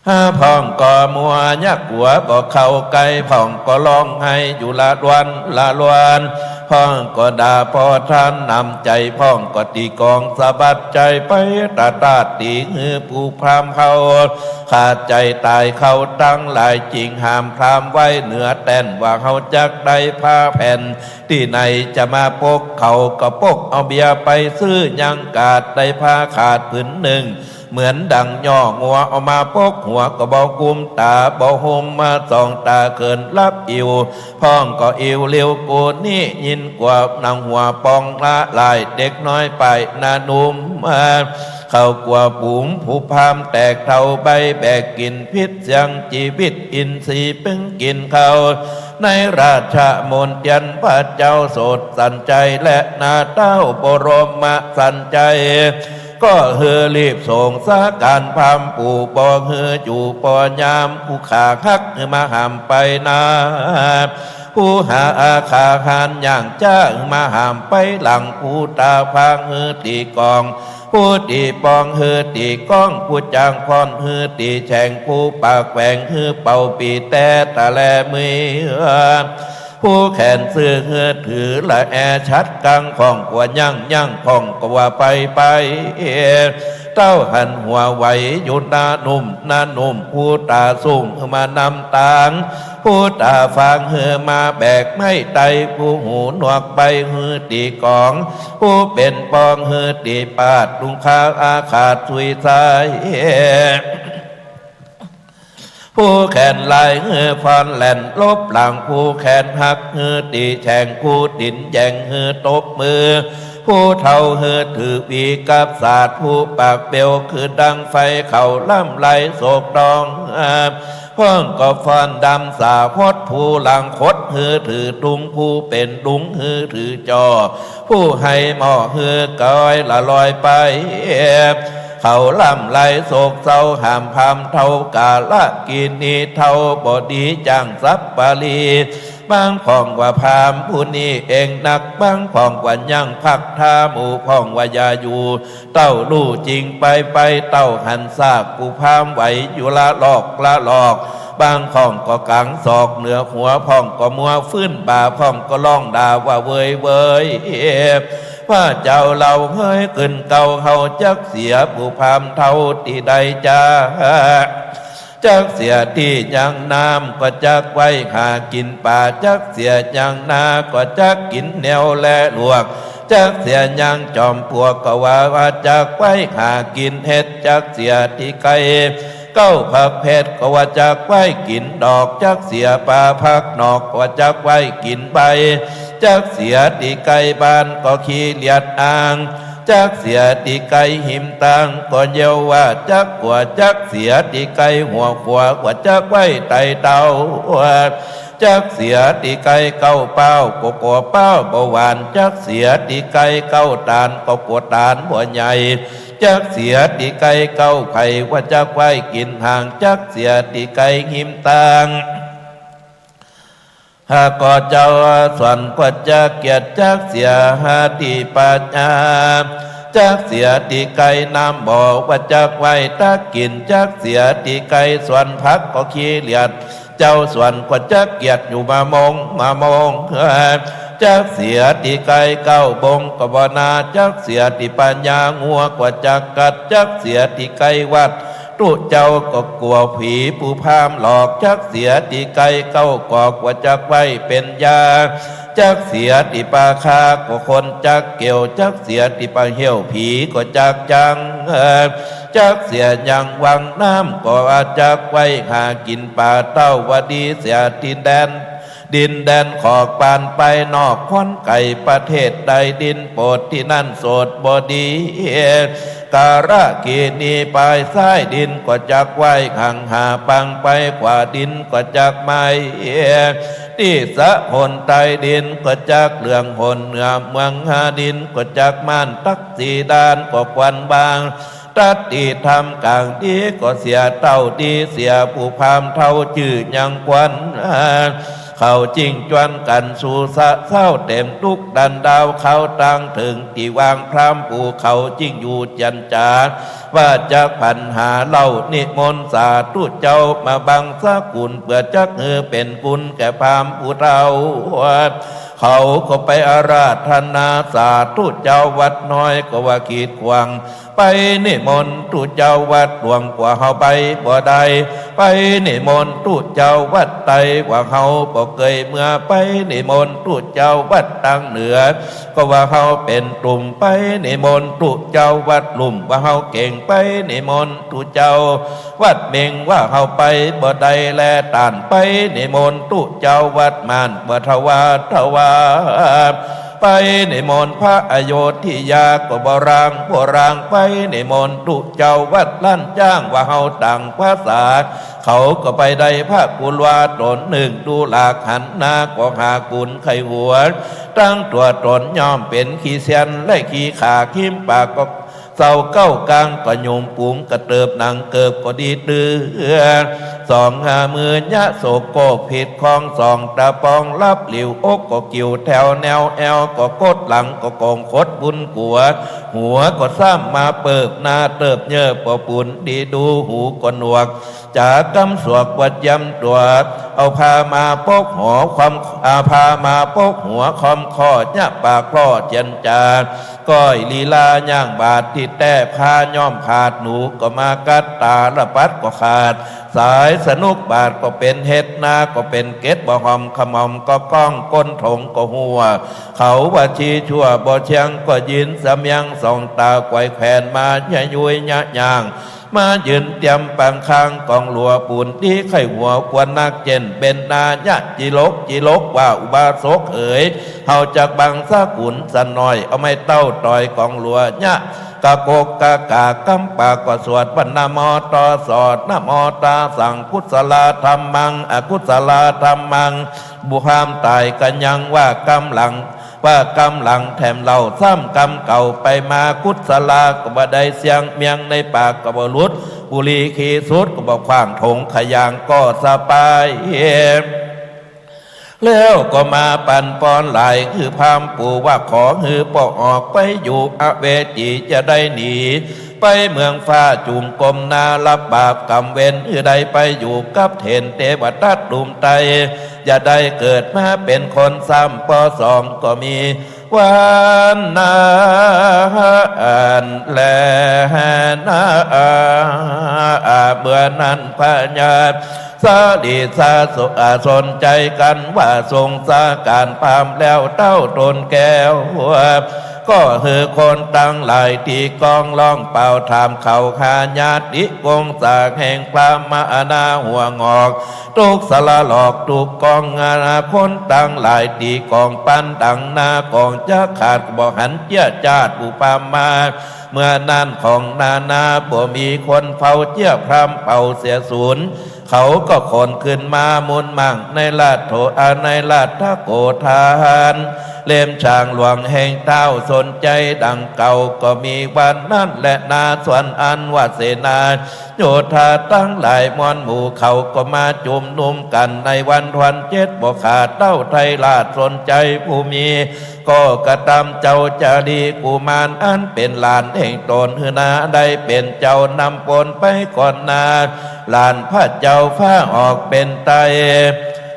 ห้าพ่องก็มัวยักหัวบ่เข้าใก้ พ่องก็ฮ้องไห้อยู่ละล้วนละล้วน พ่องก็ด่าป้อทานน้ำใจ๋ พ่องก็ตี๋กองสะบัดใจ๋ไปตะตาดตี๋หื้อผู้พราหมณ์เฮาขาดใจ๋ต๋าย เขาตังหลายจิงหามพราหมณ์ไว้เหนือแต้น ว่าเฮาจักได้ผ้าแผ่นตี้ไหนจะมาปก เขาก็ปกเอาเบียร์ไปซื้อ ยังกาดได้ผ้าขาดผืนนึ่ง เหมือนดังย่องัว เอามาปกหัวก็บ่กุมต๋า บ่ห่มมาส่องต๋า เขินหลับอิ่ว พ่องก็อิ่วเร็วกูนี้ ยิ่งกว่าหนังหัวปองละลาย เด็กน้อยไปหน้าหนุ่ม เขากั๋วปูมผู้พราหมณ์แตกเฒ่าใบ้ แบกกิ๋นผิดเสี้ยงจีวิต อินทรีย์เป๋นกิ๋นข้าว ในราชมณเฑียรพระเจ้าโสตสัญชัย และนาต้าวบรมสัญชัย ก็หื้อรีบส่งสาก๋านพราหมณ์ปู่ บ่หื้ออยู่ปอยาม ผู้ข้าฮักหื้อมาหามไปนา ผู้หาอาขาหารอย่างจ้าหื้อมาหามไปหลัง ผู้ต๋าฟางหื้อตี๋กอง ผู้ตี๋ปองหื้อตี๋ก้อง ผู้จ้างฟ้อนหื้อตี๋แฉ่ง ผู้ปากแหว่งหื้อเป่าปี่แต๊ตะแลมือ ผู้แขนซื่อหื้อถือละแอฉัดกัง พ่องกั๋วยั้ง ยั้งพ่องกั๋วไปไป เต้าหันหัวไหวอยู่หน้าหนุ่ม หน้าหนุ่ม ผู้ต๋าสูงหื้อมานำตาง ผู้ต๋าฟางหื้อมาแบกไม้ไต้ ผู้หูหนวกใบ้หื้อตี๋กอง ผู้เป๋นปองหื้อตี๋ปาด ลุงข้าอาขาดสุยสาย ผู้แขนลายหื้อฟ้อนแล่นลบหลัง ผู้แขนหักหื้อตี๋แฉ่ง ผู้ตี๋นแหย่งหื้อตบมือ ผู้เฒ่าหื้อถือหวีกับสาด ผู้ปากเปลวคือดังไฟ เขาล้ำไล่โศกดอง พ่องก็ฟ้อนดำสาหด ผู้หลังขดหื้อถือตุง ผู้เป๋นลุงหื้อถือจ่อ ผู้ไฮหม้อหื้อก๋อยละลอยไป เขาล่ำไรโศกเศร้า หามพราหมณ์เฒ่ากาลกิณีเฒ่า บ่ดีจ้างสัปปะรี บางพ่องว่าพราหมณ์ผู้นี้เองนัก บางพ่องว่ายังพักถ้า หมู่พ่องว่าอย่าอยู่ เต้าลู่จิ่งไป ไปเต้าหันซาก ผู้พราหมณ์ไหวอยู่ละลอกละลอก บางพ่องก็ก๋างศอกเหนือหัว พ่องก็มัวฟื้นบ่า พ่องก็ฮ้องด่าว่าเวยเวย ว่าเจ้าเฮาเฮย กึ๋นเก่าเฮาจักเสีย ผู้พราหมณ์เฒ่าตี้ใดจา จักเสียตี้ยังน้ำก็จักไว้หากิ๋นป๋า จักเสียยังนาก็จักกิ๋นแหนวและลวก จักเสียยังจอมปลวกก็ว่า ว่าจักไว้หากิ๋นเห็ด จักเสียตี้ไก่เก๊าผักเผ็ดก็ว่าจักไว้กิ๋นดอก จักเสียป๋าผักนอกก็ว่าจักไว้กิ๋นใบ จักเสียตี้ไก่บ้านก็ขี้เหลียดอ่าง จักเสียตี้ไก่หิมตางก็เยียวว่าจักกั๋ว จักเสียตี้ไก่หัวขัวก็ว่าจักไว้ไต่เต้า จักเสียตี้ไก่เก๊าเป้าก็กั๋วเป้าบ่หวาน จักเสียตี้ไก่เก๊าต๋านก็กั๋วต๋านบ่ใหญ่ จักเสียตี้ไก่เก๊าไผ่ว่าจักไว้กิ๋นหาง จักเสียตี้ไก่หิมตาง หากก็เจ้าสวนก็จักเกียจ จักเสียตี้ปัญญา จักเสียตี้ไก่น้ำบ่อว่าจักไว้ตักกิ๋น จักเสียตี้ไก่สวนผักก็ขี้เหลียด เจ้าสวนก็จักเกียจอยู่มามองมามอง จักเสียตี้ไก่เก๊าบงก็บ่นา จักเสียตี้ปัญญางัวก็จักกัด จักเสียตี้ไก่วัต ถุเจ้าก็กั๋วผีผู้พราหมณ์หลอก จักเสียตี้ไก่เก๊ากอกว่าจักไว้เป๋นยา จักเสียตี้ปลาคาก็คนจักเกี่ยว จักเสียตี้ปลาเหี่ยวผีก็จักจัง จักเสียยังวังน้ำก็ว่าจักไว้หากิ๋นป๋า เต้าว่าดีเสียตี้แดน ดินแดนขอบปานไปนอก คนไก๋ประเทศใดดินโปดตี้นั่นโสดบ่ดี กาลกิณีไปซ้ายดินก็จักไว้หังหาปัง ไปขวาดินก็จักไหม้ ตี้สะหนใต้ดินก็จักเหลือง หนเหนือเมืองหาดินก็จักม่าน ตักสีด้านก็ควันบาง ตัดตี้ถ้ำก๋างดีก็เสีย เต้าดีเสียผู้พราหมณ์เฒ่าจื้อยังควัน เขาจึงจวนกั๋นสู่สะเซ้าเต๋มตุ๊กดันดาว เขาตังเถิงตี้วางพราหมณ์ผู้เขาจึงอยู่จันจ๋า ว่าจักปัญหาเล่า นิมนต์สาธุเจ้ามาบังสกุล เปื้อจักหื้อเป๋นบุญแก่พราหมณ์ผู้เฒ่า เขาก็ไปอาราธนา สาธุเจ้าวัดน้อยก็ว่ากีดขวาง ไปนิมนต์ตุ๊เจ้าวัดหลวงกว่าเฮาไปบ่ได้ ไปนิมนต์ตุ๊เจ้าวัดใต้ว่าเฮาบ่เกยเมือ ไปนิมนต์ตุ๊เจ้าวัดตางเหนือ ก็ว่าเฮาเป๋นตุ่ม ไปนิมนต์ตุ๊เจ้าวัดลุ่มว่าเฮาเก่ง ไปนิมนต์ตุ๊เจ้าวัดเม็งว่าเฮาไปบ่ได้แลต้าน ไปนิมนต์ตุ๊เจ้าวัดม่านว่าทะวาทะวา ไปนิมนต์พระอโยธยาก็บ่ร้างบ่ร้าง ไปนิมนต์ตุ๊เจ้าวัดล้านจ้างว่าเฮาต่างภาษา เขาก็ไปได้พระกุลวาต๋นนึ่ง ดูหลากหันหน้าก็หากุนไขหัว ตังตั๋วต๋นย่อมเป๋นขี้เสี้ยนและขี้ขา คิมปากก็เศร้าเก๊ากางก็หยุมปุ๋งกระเติบหนังเกิบก็ดีตื้อ สองหามือเยียะโสโครกผิดคอง สองต๋าปองลับหลิว อกก็กิ่วแถวแนว แอวก็กด หลังก็โก๋งขดบุญกั๋ว หัวก็ซ้ำมาเปิบ หน้าเติบเยิบบ่ปูนดีดู หูก็หนวก จ๋ากำสวกว่าเจียมตั๋ว เอาผ้ามาปกหัวคว่ำ เอาผ้ามาปกหัวคว่ำข้อ เยียะปากพร่อเจียนจ๋า ก้อยลีลาย่างบาดตี้แต๊ ผ้าย่อมขาด หนูก็มากัด ตาละปัดก็ขาด สายสนุกบาดก็เป๋นเห็ด นาก็เป๋นเก็ด บ่ห่อมขมอมก็ก้อง ก้นถงก็หัว เขาว่าชี้ชั่วบ่เชียง ก็ยินสำเนียงสองต๋าไขว่แขวนมา เยียะยุ้ยเยียะย่าง มายืนเตรียมปางคาง ก๋องหลัวปูนตี้ไขหัวควรนัก เจ้นเป๋นนายะจิลก จิลกว่าอุบาสกเหย เฮาจักบังสกุลสันหน่อย เอาไม้เต้าต่อยก๋องหลัวเยียะ ประโกกกะกะกำปากก็สวดว่า นะโมตัสสะ นะโมตัสสัง กุศลาธัมมัง อกุศลาธัมมัง ผู้ห้ามต๋ายก็ยังว่ากำหลัง ว่ากำหลังแถมเล่า ซ้ำกำเก่าไปมา กุศลาก็บ่ได้เสี้ยง เมียงในปากก็บ่หลุด บุหรี่ขี้สูดก็บ่ขว้าง ถงขยางก็สบาย แล้วก็มาปั๋นปอนหลาย คือพราหมณ์ปู่ว่า ขอหื้อป้อออกไปอยู่อเวจีจะได้หนีไปเมืองฟ้า จุ่มก้มหน้ารับบาปก๋รรมเวร หื้อได้ไปอยู่กับเถรเตวทัตตุมไต อย่าได้เกิดมาเป๋นคนซ้ำป้อสอง ก็มีวันนั้นแลนา เมื่อนั้นพญาสาลีสาสนใจ๋กั๋นว่า สงสารพราหมณ์แล้วเต้าต๋นแก้ว ก็หื้อคนตังหลายตี้ก้องร้องเป่าถาม เขาหาญาติวงศาแห่งพราหมณ์มานาหัวงอก ตุ๊กสละหลอกตุ๊กกองงานา คนตังหลายตี้กองปันดังนา กองจะขาดบ่หันเจี้ยจาดผู้พราหมณ์มา เมื่อนั้นของนานาบ่มีคนเฝ้า เจี้ยพราหมณ์เป่าเสียสูญ เขาก็ขนขึ้นมามุนมั่งในราชโถอาในราชโกฏฐาน เล่มฉางหลวงแห่งเต้าสนใจ๋ดังเก่า ก็มีวันนั้นแลนา ส่วนอันว่าเสนา โยธาตังหลายมวลหมู่เขาก็มาจุมนุมกั๋นในวันทวนเจ็ด บ่ขาดเต้าไทราชสนใจ๋ผู้มี ก็กระตำเจ้าจารีกุมารอันเป๋นหลานแห่งต๋นหื้อนา ได้เป๋นเจ้านำปนไปก่อนหน้า หลานพระเจ้าฟ้าออกเป๋นไต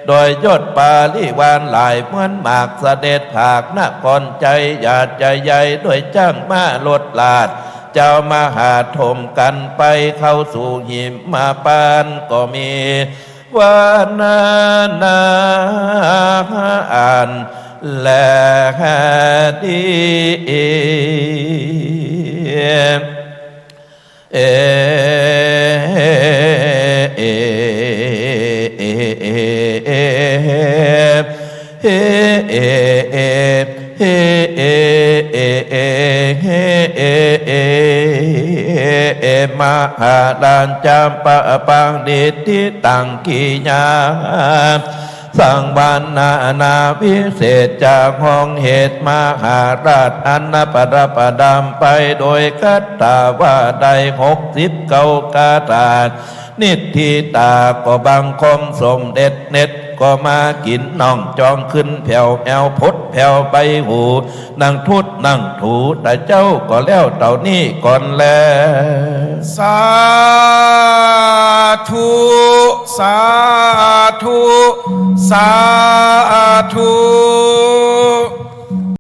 โดยยศปริวารหลายเหมือนหมาก เสด็จผากนครใจ๋ หยาดใจ๋ใหญ่โดยจ้างม้ารถลาด เจ้ามหาดถมกั๋นไปเข้าสู่หิมพานต์ ก็มีวันนั้นแลดี เอ มหาราชะปะปังนิทธิตัง กิยา สังวรรณนาวิเศษ จากห้องเหตุมหาราชอันประดับประดำไปโดยคาถาว่าได้หกสิบเก้าคาถา นิทธิตาก็บังคมสมเด็จเน็ด ก็มากิ๋นน่องจองขึ้นแผวแอว ผดแผวใบหู นั่งทุดนั่งถู ตาเจ้าก็แล้วเต้านี้ก่อนแล สาธุ สาธุ สาธุ